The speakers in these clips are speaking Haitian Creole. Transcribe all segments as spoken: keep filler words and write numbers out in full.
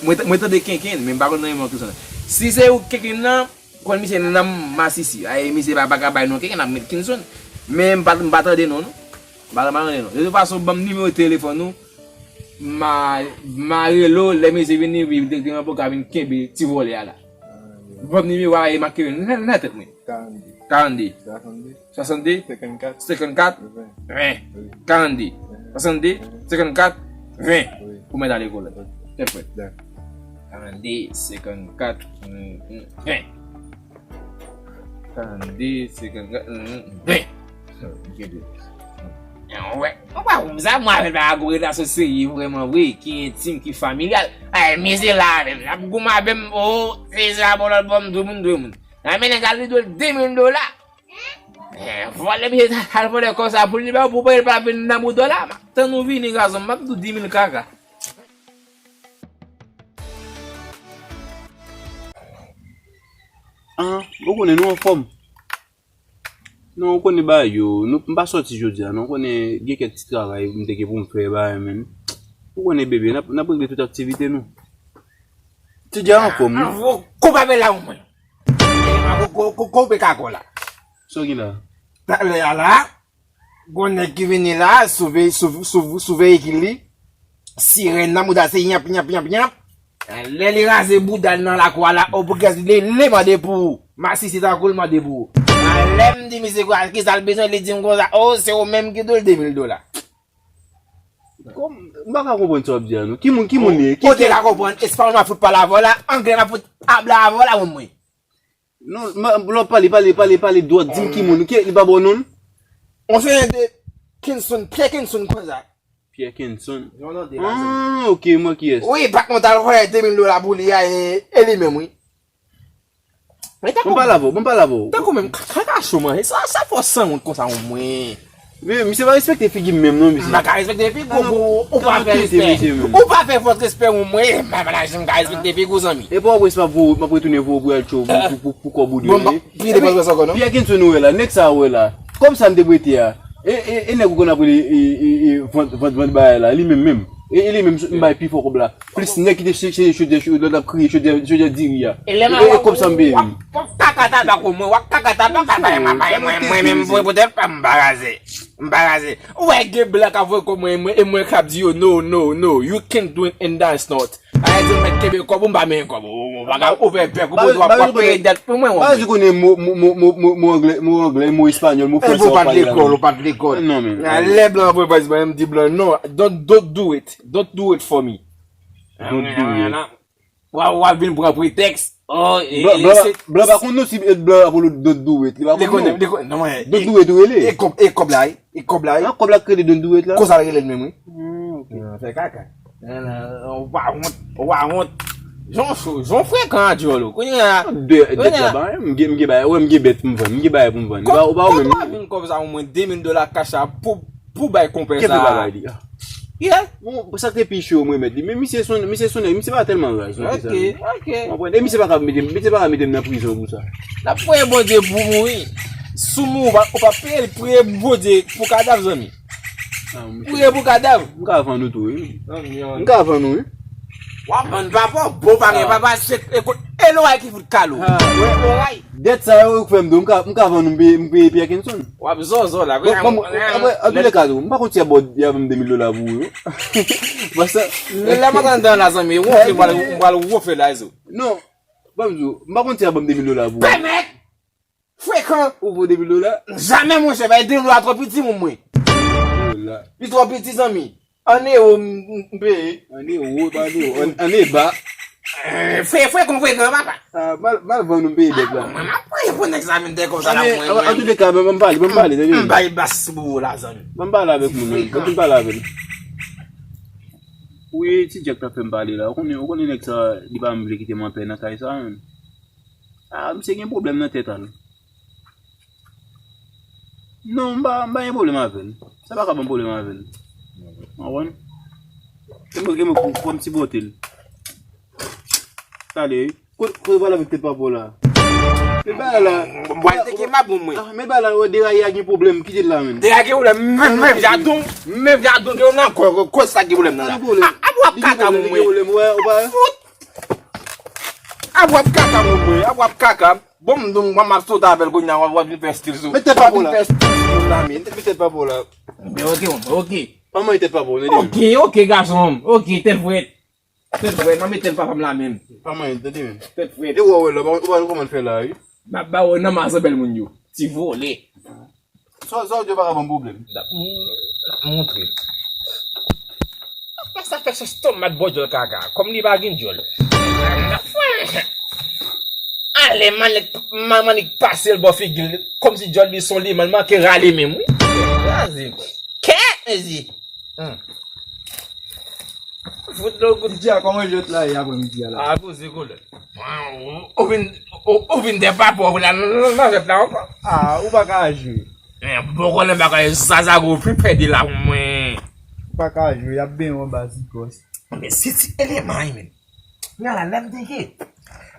Mwen t- mwen tande Kenken, men m pa konn nan men Kenson. Si se ou Kenken nan, konn misye nan masisi. Ay, misye pa, pa ka bay non Kenken, ap met Kenson. Men m pa, m pa tande non, non. M pa, m pa tande non. De tout fason, ban m nimewo telefòn ou. Ma, ma rele w, lè misye vini, epi te gen anpil ka vin kenbe ti vòlè a la. Ban m nimewo a, e m ap kenbe nan, nan tèt mwen. Karannde. Karannde. Swasannde. Swasannde. Senkannkat. Senkannkat. Ven. Ven. Wi. Karannde. Ven. Swasannde. Senkannkat. Ven. Wi. Pou mèt ale lekòl la. Ok. Tèt frèt. Dakò. Karannde, senkannkat, ven. Karannde, senkannkat, ven. Ok, byen. Wè. Mwen pa konn sa, mwen avè l pa gwo relasyon serye vrèman vre, ki entim, ki familyal. Ay, mezye la avè m, l ap goumen avè m, o, se sa, bon, lòt bò, m dwe moun, dwe moun. Nan men nèg la, li dwe l de mil dola. Eh, vòlè, misye al vòlè kòb sa pou li, ba, pou pa vin nan bouda la. M ap tann ou vini, gazon, m ap di w di mil kaka. Ah, ou konnen nou anfòm. Non, ou konnen bagay yo, nou, m pa sòti jodi a, non, ou konnen gen kèk ti travay m te gen pou m fè, bagay, men. Ou konnen, bebe, n ap, n ap regle tout aktivite nou. Ti dja anfòm, wi. Kou pa bèl la, ou mwen. Kou, kou, kou, koupe kakò la. Sa w gen la? Talè a la, gon nèg ki vini la, sou ve-, sou, sou, sou veyikil li. Sirèn nan mouda se yanp, yanp, yanp, yanp. Lè li raze bouda l nan lakou a la, o pou kès li, li mande pou ou. Masisi tankou l mande pou ou. Lè m di misye kwa, kisa l bezwen, li di m konsa, o, se ou menm ki dwe l de mil dola. Kòm, m pa ka konprann sa w ap di a, non. Ki moun, ki moun li ye? Ki, kote ki l a konprann? Espanyòl m ap fout pale avè w la, anglè m ap fout ap la avè w la, moun mwen. Non, m, lè w pale, pale, pale, pale dwòt, di m ki moun, ki, li pa ba w non l? On se de Kenson, Pierre Kenson konsa. Pierre Kenson. Yon non de la. Ah, ok, m wè kiyès. Wi, pa kont al vòlè de mil dola pou li a, e, e li menm, wi. Bon, pale avè w, bon, pale avè w. Tankou menm, ka-, kaka cho manje. Sa, sa fò sanwont konsa, mwen. Men, misye pa respekte figi m menm, non, misye. M pa ka respekte figi w, ou pa fè respè. Ou pa fè fòt respè, mwen. Mwen, m ka respekte figi w, zanmi. E pa w wè si m ap voye, m ap retounen voye w pou al tchou, pou, pou, pou, pou kòb ou de. Bon, pi de pòz ankò, non? Pierre Kenson ou wè la, nèg sa ou wè la. Kòb sa m te prete a. E, e, e nèg ou konn ap rele, e, e, e, vant, vant, vant bagay la, li menm menm. E, e li menm, m bay pi fò kòb la. Plis nèg ki te chèche chodyè, chodyè, lòt ap kriye chodyè, chodyè diri a. E lè m ap kòb sa m peye. W ap kaka tabak ou mwen, w ap kaka tabak, mwen, mwen, mwen, mwen, mwen, mwen, mwen, mwen, mwen, m pa raze. M pa raze. Ou wè gen blan k ap voye kòb mwen, mwen, e mwen k ap di yo, no, no, no, you can't do it and that's not. Ayiti, m mèt kenbe kòb ou, m pa menm kòb ou, ou pa ka ouvè bèk ou, w ap peye dèt pou mwen, ou mwen. Ba di konnen mo, mo, mo, mo, mo, mo anglè, mo anglè, mo espanyòl, mo fransè w ap pale la. Ou pa t lekòl, ou pa t lekòl. Non, men. Lè blan voye valiz mwen, m di blan, non, don't, don't do it. Don't do it for me. Don't do it. W a, w a vin pran pretèks. Oh, e, blan, e, blan, se blan pa konn non si e blan ap rele don't do it. Li pa konn non. Li konnen, li konnen, non, mwen. Don't do it ou rele. E kòb, e kòb la, e kòb la, e. Ah, kòb la k rele don't do it la? Konsa l rele l menm, wi. Hmm, ok. Nan fè kaka. Nan, nan, ou pa wont, ou pa wont. Jan w cho, jan w frekan a dyòl ou. Kounye a, de, de kounye a. Dèt la ba, m gen, m gen bagay, wè, m gen bèt pou m vann, m gen bagay pou m vann. Ou pa, ou pa ou menm. Kòb twa mil kòb sa, omwen de mil dola kach a pou pou bay konpè sa. Kèt ou pa bay li. Yeah. Bon, sa k te pi cho, m remèt li. Men misye son, misye son nèg, misye pa tèlman raz non ke sa. Ok, ok. Ou konprann? E misye pa ka mete, misye pa ka mete m nan prizon pou sa. L ap priye Bondye pou mouri. Si w mouri, ou pa, ou pa priye, priye Bondye pou kadav, zanmi. Ah, misye. Priye pou kadav. M ka vann ou tou, wi. M ka vann ou, wi. W ap vann papa, bon pa gen papa, se, e, e loray ki fout kal ou. Ah, wè. Loray. Dèt sa yo k fè m do, m ka, m ka vann ou, m peye, m peye Pierre Kenson. W ap zòzò la. Bon, bon, apre, an tou lè ka tou, m pa konn si y ap ba w, y ap ban m de mil dola pou ou yo. Paske lè m antann dan la, zanmi, ou anfle, m pral, m pral wonfle la, zo. Non, ban m di w, m pa konn si y ap ban m de mil dola pou ou. Pèmèt! Frekan! Ou vo de mil dola? Jamè, monchè, bay de mil dola twò piti pou mwen. Li twò piti, zanmi. An ewo m, m, m peye. An ewo, pa an ewo, an, an eba. Eh, fè, fè kon frekan, papa. Ah, mal, mal vann ou m peye dèt la. Ah, mwen, m ap peye pou nèg sa vin dèkò sa la, mwen, mwen. An tou de ka, ban m pale, ban m pale, tande. M bay bas pou ou la, zanmi. Ban m pale avèk moun nan, ban m pale avè l. Wi, ti Jack t ap fè m pale la. Ou konnen, ou konnen nèg sa, li pa menm vle kite m anpè nan kay sa, menm. Ah, misye gen pwoblèm nan tèt a l. Non, m pa, m pa gen pwoblèm avè l. Sa pa ka ban m pwoblèm avè l. Ou konprann? Gen mwen, gen mwen pou, pou m sipòte l. Talè, wi. Kote, kote w pral avèk tèt papa w la? Men bagay la. M pral teke mabon mwen. Ah, men bagay la, wè, deraye a gen pwoblèm. Kite l la, menm. Deraye gen pwoblèm. Menm, menm jadon, menm jadon gen nan kò, kò sa gen pwoblèm nan la. Gen pwoblèm. Ah, ah, w ap kaka mwen. Gen pwoblèm, wè, ou pa. Fout! Ap w ap kaka, mon mwen, ap w ap kaka. Bon, m, m, m ap sot avè l kounye a, w ap, w ap vin fè stil sou. Met tèt pa pou la. Vin fè stil sou moun nan, men. Met tèt pa pou la. Men ok, ok. Pa mwen tèt pa pou, tande. Ok, ok, gason. Ok, tèt frèt. Tèt frèt, m ap met tèt papa m la menm. Pa mwen tande, men. Tèt frèt. E wè, wè, la, ou pa konn kòman l fè la, wi. M ap ba w nan mazanbèl moun yo. Ti vòlè. Sa, sa w di yo pa ka ban m pwoblèm. N ap, n ap montre l. Apa sa fè chans tomat bò djòl kaka, kòm li pa gen djòl. Ale, mannik, mannik pase l bò figi l, kòmsi djòl li se yon liman, l manke rale menm, wi. Kraze. Kè, mezi. Hmm. Fout lo gout. Ti a, kòman jwèt la ye apre midi a la? A, poze kolè. Ou, ou vin, ou, ou vin de pa pòv la, nan, nan, nan jwèt la ankò. A, ou pa ka jwe. Men, bon, konnen bagay zaza gwo pi pèdi la pou mwen. Ou pa ka jwe, y ap benyen w anba zigòs. Men se ti eleman wi, men. Kounye a la, lè m teke.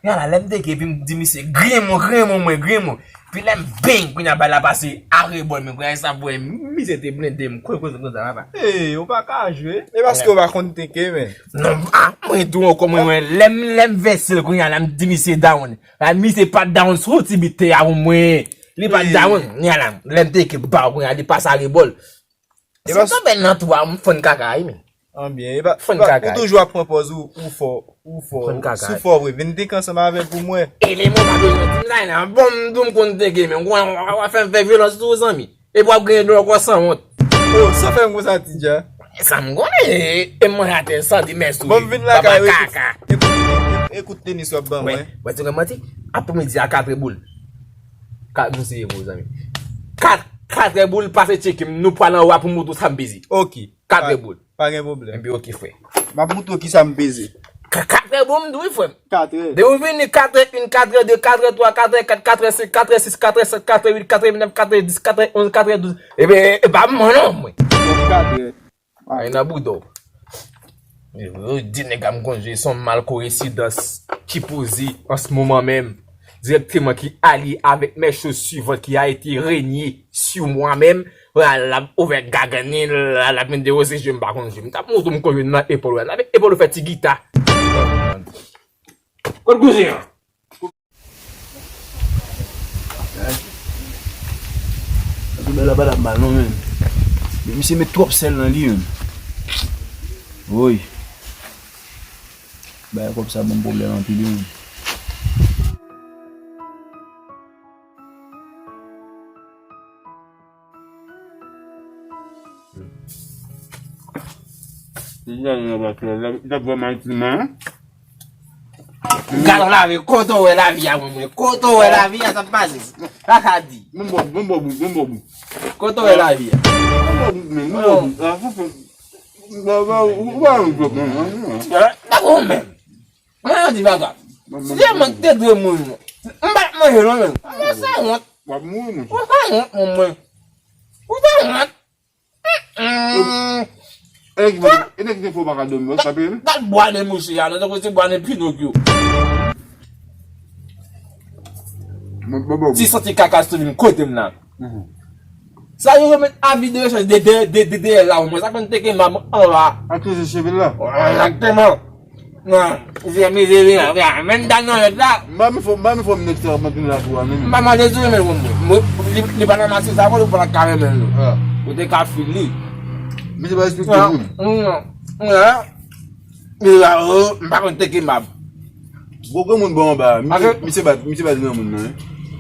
Kounye a la, lè m teke, epi m di misye, grenn mwen, grenn mwen, mwen, grenn mwen. Epi lè m beng, kounye a bay la pase arebò, men kounye a sa pou wè, misye te blende m, kwe, kwe, kwe, sa va. Ey, ou pa ka jwe. E paske ou pa konn teke, men. Non, a, mwen tou ankò, mwen, mwen, lè m, lè m vèse l, kounye a la, m di misye down. La, misye pa t down sou ti bit te a pou mwen. Li pa t down, kounye a la, lè m teke ba w, kounye a, li pase arebò l. E si m tonbe nan twou a, m fann kaka, wi, men. Anbyen, e pa, fann kaka. Ou toujou ap pran pòz ou, ou fò, ou fò. Fann kaka. Si w fò vre, vin teke ansanm avè l pou mwen. E men mwen pa bezwen di m sa, nan bon m di w m konn teke, men w, w, w, w ap fè m fè vyolans tou, zanmi. Epi w ap genyen dlo ankò sanwont. O, sa fè m konsa, Ti Dja. Sa m konnen, e, e m manje atè santi mèsi wi. Bon, m vin lakay ou, ekout, ekout, ekout tenis w ap ban mwen. Wè, wè, ti konn manti, aprèmidi a katrè boul. Ka, nou se evo, zanmi. Kat, katrè boul, pase tcheke m, nou pral anwo a pou m montre w sa m peze. Ok. Katrè boul. Pa gen pwoblèm. Enben, ok, frè. M ap montre w kisa m peze. Ka, katrè boul, m di wi, frè m. Katrè. Depi w vini, katrè en, katrè de, katrè twa, katrè kat, katrè senk, katrè sis, katrè sèt, katrè uit, katrè nèf, katrè dis, katrè onz, katrè douz. Enben, e pa mwen non, mwen. Katrè. Ay, nan bouda w. Yo di nèg a m konn jwe, se yon malkoresidans ki poze an se moman menm, dirèkteman ki alye avèk mes choses suivantes qui a été renié sur moi-même. Wè, l ap ouvè gagani, l ap vin dewoze je m pa konn jwe. M t ap montre w m konn jwe nan epòl, wè. Avèk epòl ou fè ti gita. Kot kouzen an? Sa tou bèl la pa t ap mal non, menn. Men misye met twòp sèl nan li, menn. Woy. Bay kòb sa ban m pwoblèm anpil, wi, menn. Li t ap vrèman itil mwen. Gad w lavi, kote w wè lavi a, mwen, mwen? Kote w wè lavi a, sa p pase. Sa sa di. Bon, bon, bon, bon, bon, bon, bon. Kote w wè lavi a? Bon, bon, bon, bon, bon. Ah, sa fè, ba, ba, ou, ou pa yon jwèt, non, non, non. Dakò, menm. Mwen, yon ti bagay. Si se mwen ki te dwe mouri, non. M pa t manje, non, menm. Mwen, sa wont. W ap mouri, monchè. Ou pa wont, mwen. Ou pa wont. E nèg ki fè w pa ka dòmi, w ap tape l? Gad bwa nen misye a, non, tankou se bwa nen Pinokyo. Ti santi kaka sou vin kote m la. Sa yo remet avi de rechèch de, de, de, de, dèyè la, omwen. Sa konn teke m anba. Akize cheve la. Egzakteman. Non, ou fè mize vin la, menm dan nan lèt la. M pa menm fò, m pa menm fò m nèg sa ap antre nan lakou a menm. M pa mande sou li menm, mwen. Li, li pa nan masin sa, mwen, ou pa ka renmen l, non. Ou te ka fini. Misye pa respekte moun. Non, non. Misye pa, oh, m pa konn teke m ap. Gwo granmoun bò anba, misye, misye bat, misye bat granmoun nan, wi.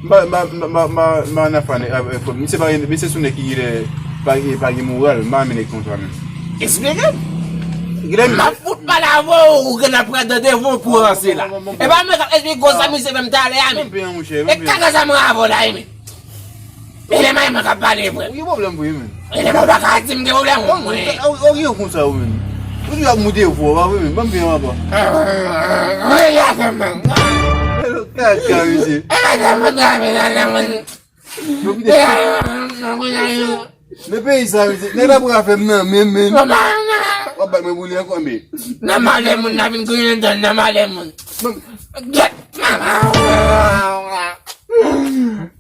M pa, m pa, m pa, m pa, m pa nan fane, a, a, fò, misye pa, misye se yon nèg ki gen, pa, pa gen moral, m pa renmen nèg konsa menm. Eksplike m. M ap fout pale avè w, ou gen ap pran tande vou pou ranse la. E pa mwen k ap eksplike w sa misye fè m talè a, men. E kaka sa mwen avè w la, men. Eleman mwen k ap pale vre. Ou gen pwoblèm vre, men. Eleman ou pa ka di m gen pwoblèm, mwen. Ou gen konsa, ou menm. Ou di w ap moute vwa, pa vre, men. Ban m pen anba. Wi, ya, men. Kaka, misye. Men peyi sa, misye. Nèg la pral fè m nan men, men. W ap bat mwen pou li ankò, men. Nan malè moun, n a vin griyen dan nan malè moun. Gèt manman w.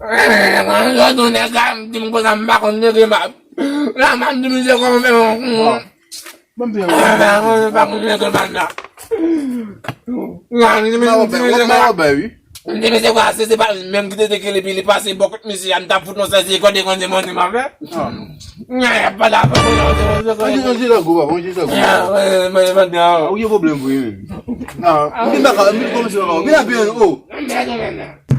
Mwen, yo, nou nèg la, m di m konsa, m pa konn nèg la. La, m ap di misye kòman fè mwen. Ban m peye. Mwen pa konn lekòl pa la. Mwen pa wè bay, wi. M te mete kwa se, se pa menm ki te te kele pi li pase bò kot misye a, m t ap fout non sèzi kòde konn se manje m ap fè. Mwen pa la. Manje, manje la gwo, papa, manje la gwo. Mwen manje. Ou gen pwoblèm pou li menm. Nan, m vin baka, m vin kòmanse baka. Vin ap byen, o.